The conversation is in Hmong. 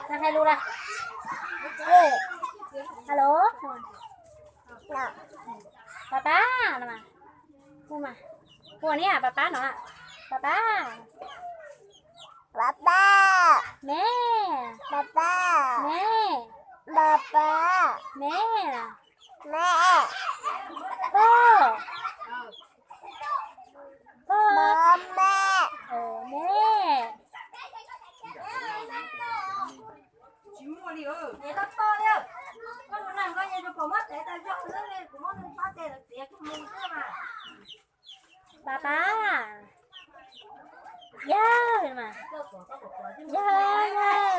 Hais lus na. Alo. Pab pab no mas. Hu mas. Hu niam pab pab no. Pab pab. Pab pab. Me. Pab pab. Me. Pab pab. Me. Me. Pog. Pog. Me. Me. Pab pab. Yawg mas. Yawg, yawg.